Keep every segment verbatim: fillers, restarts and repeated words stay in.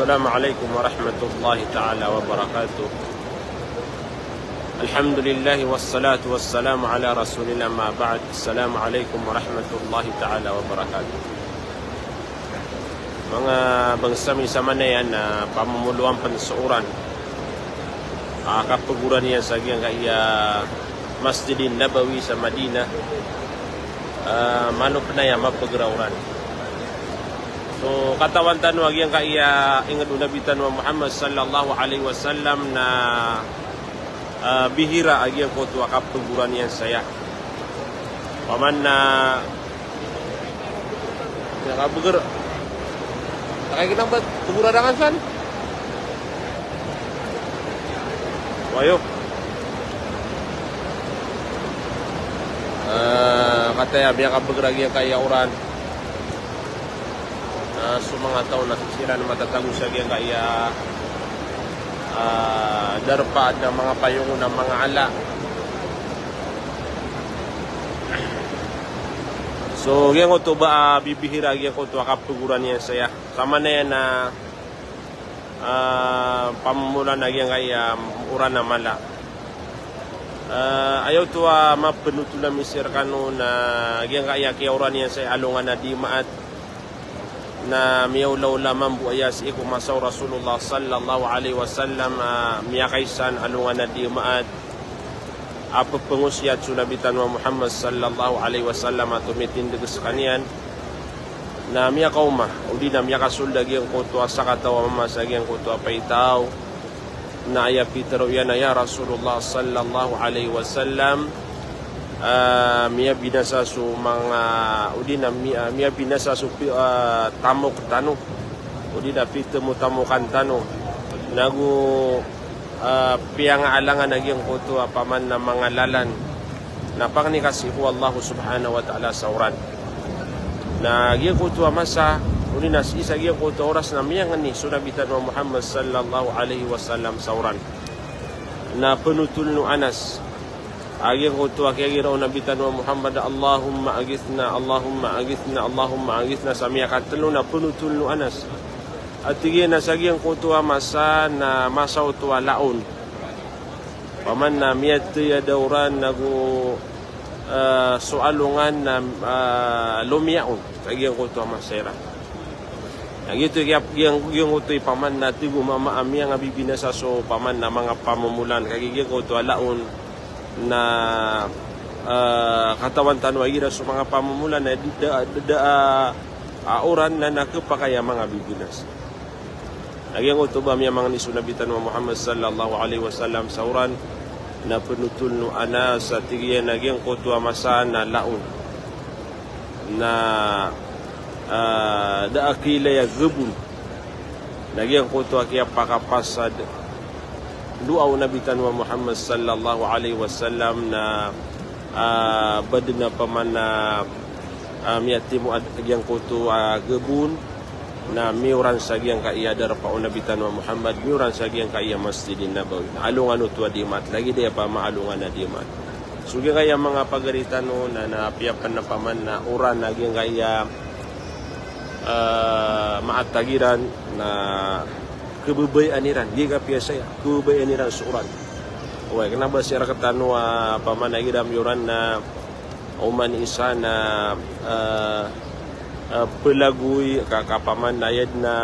Assalamu alaikum warahmatullahi ta'ala wabarakatuh. Alhamdulillah, wassalatu wassalamu ala rasulillah, ma ba'd. Assalamu alaikum warahmatullahi ta'ala wabarakatuh. Manga bangsa mi, samanaya na pamomoloan pen so oran a kapegoran iyan sa giyangkaya Masjidin Nabawi sa Madinah, ah, malo pen aya mapeger a oran. So, katawan tano a giyangkaya inged o Nabi tano a Muhammad sallallahu alaihi wasallam na, ah, bihira a giyangkoto a kapegoran iyan saya. Paman na Miyakabeger. Takay kena ba, pegoran akan san? Wayo. Eh, kataya miyakabeger a giyangkaya oran. Eh, so manga taw na sii siran matatago sa giyangkaya, eh, darpa a manga payong na manga ala. So, giyangkoto ba, ah, bibihira giyangkoto a kapegoran iyan saya. Samanaya na, ah, pamomolan a giyangkaya oran a mala. Ah, aya oto a mapenotol ami sii rekano na giyangkaya kiyaoran iyan saya alongan a di maat. Na miyaolaola mambo aya sii ko masa o Rasulullah sallallahu alaihi wasallam, ah, miyakaisan alongan a di maat a pepengosiyat so Nabi tano a Muhammad sallallahu alaihi wasallam a tomitindeg sekaniyan. Na miyakaoma, odi na miyakasold a giyangkoto a sakataw a mama sa giyangkoto a paitaw. Na aya pitero iyan a, "Ya Rasulullah sallallahu alaihi wasallam, ah, miyabinasa so manga, odi na mi-, ah, miyabinasa so pi-, ah, tamok tano. Odi na pitemo tamokan tano. Nago, ah, piyangaalangan a giyangkoto a paman na manga lalan." Na pangni ka sii ko Allah subhanahu wa ta'ala sa oran. Na giyangkoto a masa, odi na sii sa giyangkoto a oras na miyangni so Nabi tano a Muhammad sallallahu alaihi wasallam sa oran. Na penotol o Anas a giyangkoto a kiyagira o Nabi tano a Muhammad, "Allahumma aghithna, Allahumma aghithna, Allahumma aghithna," sa miyakatelo na penotol o Anas. A tig iyan a sa giyangkoto a masa na masa oto a laon. Paman na miyatey a da oran nago, eh, so alongan na, eh, lomiyaon sa giyangkoto a masa iran. Na giyoto i kiya-, giyang-, giyangkoto i paman na tig o mama a miyangabibinasa so paman na manga pamomolan, kagiya giyangkoto a laon na, eh, katawan tano a igira so manga pamomolan na di, da, da, da, ah, oran na, na kepakay a mangabibinasa. Na giyangkoto ba miyamangni so Nabi tano a Muhammad sallallahu alaihi wasallam sa oran, na penotol o Anas a tig iyan a giyangkoto a masa na laon. Na, ah, da a kiilay a gebon. Na giyangkoto a kiyapakapasad doa o Nabi tano a Muhammad sallallahu alaihi wasallam na, ah, baden a paman na, ah, miyatimo a giyangkoto a gebon. Na miyoran sa giyangkaya darpa o Nabi tano a Muhammad, miyoran sa giyangkaya Masjidin Nabawi. Na alongan oto a di maat, lagid aya pama alongan a di maat. So giyangkaya manga pagari tano na, na apiya pen a paman na oran a giyangkaya, eh, maat a giran na kebebayaan iran, giya kapiya saya, kebebayaan iran so oran. Oway, kena ba sii rektano a paman a igira miyoran na oman i isa na, eh, eh, pelagoy ka, ka paman na aya den a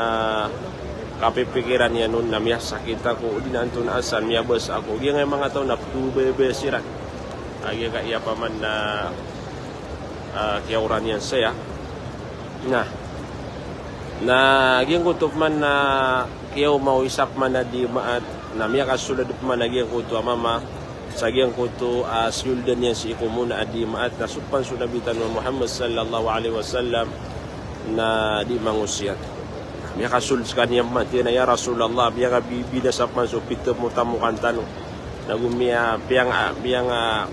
kapipikiran iyan on na miyasakit ako, odi na antonaa san miyabasa ako. Giyangkaya manga taw na pekebaybaya siran a giyangkaya paman na, eh, kiyaoran iyan saya. Na, na giyangkoto paman na kiyaoma o isa paman a di maat, na miyakasold paman a giyangkoto a mama sa giyangkoto a, ah, siyold iyan sii ko mona a di maat, na so paman so Nabi tano a Muhammad sallallahu alaihi wasallam na di mangosiyat. Miyakasold sekaniyan paman, tig iyan a, "Ya Rasulullah, miyangabibinasa paman so pitemo tamokan tano. Nago miya-, piyang-, ah, miyanga-,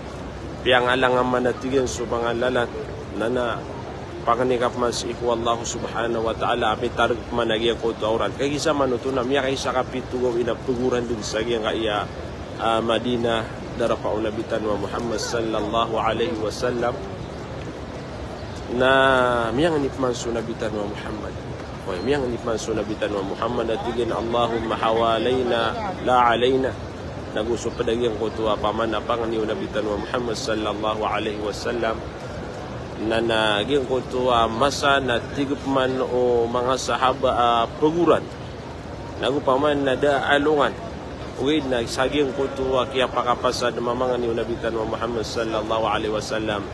piyangaalangan man a tig iyan so manga lalan." Na, na pangni ka paman sii ko Allah subhanahu wa ta'ala a mitareg paman a giyangkoto a oran. Kagiya isa man oto na miyakaisa ka pito gawii na pegoran den sa giyangkaya, ah, Madinah, darpa o Nabi tano a Muhammad sallallahu alaihi wasallam. Na miyangni paman so Nabi tano a Muhammad. Oway, miyangni pman so Nabi tano a Muhammad na tig iyan, "Allahumma hawalaina la alaina." Nago so pd a giyangkoto a paman a pangni o Nabi tano a Muhammad sallallahu alaihi wasallam, na, na giyangkoto a masa na tig pman o manga sahaba a pagoran. Nago paman na da a alongan. Ogaid na sa giyangkoto a kiyapakapasad a mamangni o Nabi tano a Muhammad sallallahu alaihi wasallam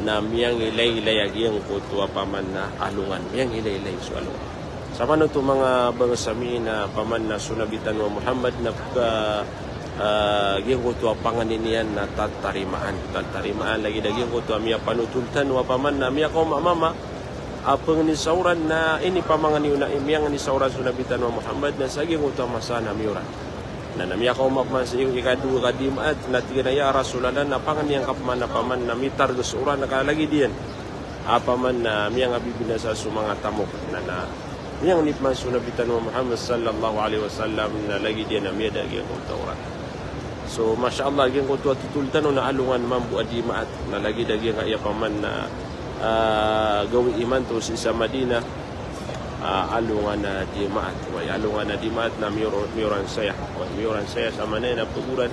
na miyangilaylay a giyangkoto a paman a alongan. Miyangilaylay so alongan. Sa panoto manga bangsa mi na paman na so Nabi tano a Muhammad na pka, ah, giyangkoto a pangni niyan na tatarimaan. Tatarimaan lagid a giyangkoto a miyapanotol tano a paman na miyakaoma a mama a pangni sa oran na inipamangni o na, miyangni sa oran so Nabi tano a Muhammad na sa giyangkoto a masa na miyoran. Na, na miyakaoma pman sa ikadowa ka Dimaat, na tig iyan a, "Ya Rasulullah, na pangni angka pman a paman na mitarg so oran ka lagid iyan a paman na miyangabibinasa so manga tamok." Na, na miyangni pman so Nabi tano a Muhammad sallallahu alaihi wasallam na lagid iyan a miyada a giyangkoto a oran. So, masha Allah, giyangkoto a totol tano na alongan mambo a Dimaat, na lagid a giyangkaya paman na, ah, gawii imanto sii sa Madinah, ah, alongan a Dimaat. Oway, alongan a Dimaat na miyor-, miyoran saya. Oway, miyoran saya sa maana na pagoran.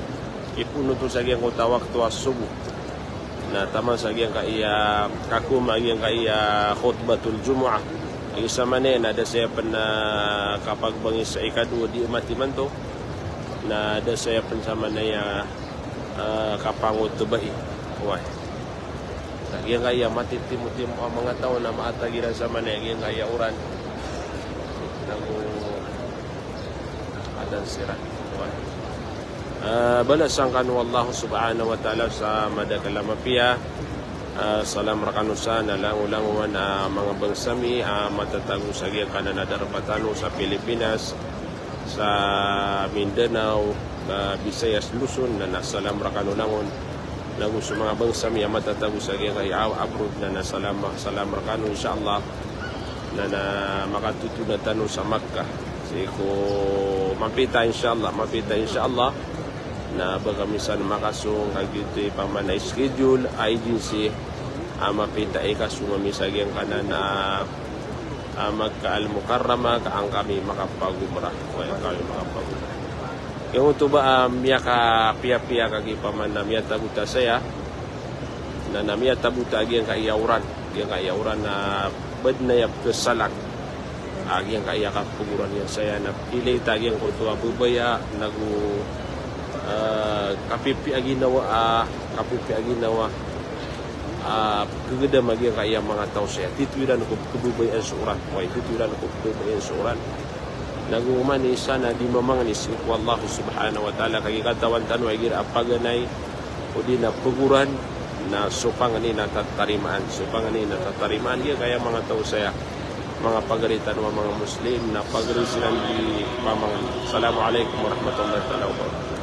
Ipoon oto sa giyangkoto a wakto a sobo. Na taman sa giyangkaya, kakooma giyangkaya khutbatul Jumu'ah. Aya sa maana na da saya pn, ah, kapagbangi sa ikadowa Dimaat imanto. Na da saya pn sa maana aya, ah, kapangotbai. Oway. Sa giyangkaya matitimotimo a manga taw na maatag iran sa maana aya giyangkaya oran. Nago adan siran. Oway. Ah, balasan kano o Allah subhanahu wa ta'ala sa madakl a mapiya. Ah, salam rkano sa na langolangon a manga bangsa mi a matatago sa giyangkanan a darpa tano sa Pilipinas, sa Mindanao, ah, Visayas, Luzon, na, na salam rkano langon. Nago so manga bangsa mi a matatago sa giyangkaya abroad, na, na salam, salam rkano, insha Allah. Na, na makatotona tano sa Makkah. Sii ko mapita, insha Allah, mapita, insha Allah. Na ba kami san makasong ka giyoto i paman a schedule, agency, a mapita i kasong ami sa giyangkanan a, a Makkah Al-Mukarramah, ka an kami makapag-umrah. Oway, an kami makapag-umrah. Giyangkoto ba, ah, miyakapiyapiya kagiya paman na miyatago ta saya, na, na miyatago ta giyangkaya oran, giyangkaya oran na badn aya pkhasalang. Ah, giyangkaya kapagoran iyan saya na ilay ta giyangkoto a babaya, nago, ah, kapipiya a ginawa, ah, kapipiya a ginawa, ah, pkhagdam a giyangkaya manga taw saya. Tito iran ko pkhababayaan so oran. Oway, tito iran ko pkhababayaan so oran. Nago oman i isa na di mamangni sii ko Allah subhanahu wa ta'ala, kagiya katawan tano a igira a paganay odi na pagoran na so pangni na tatarimaan, so pangni na tatarimaan. Giyangkaya manga taw saya, manga pagari tano a manga Muslim, na pagari siran di pamangni. Assalamu alaikum warahmatullahi taala wabarakatuh.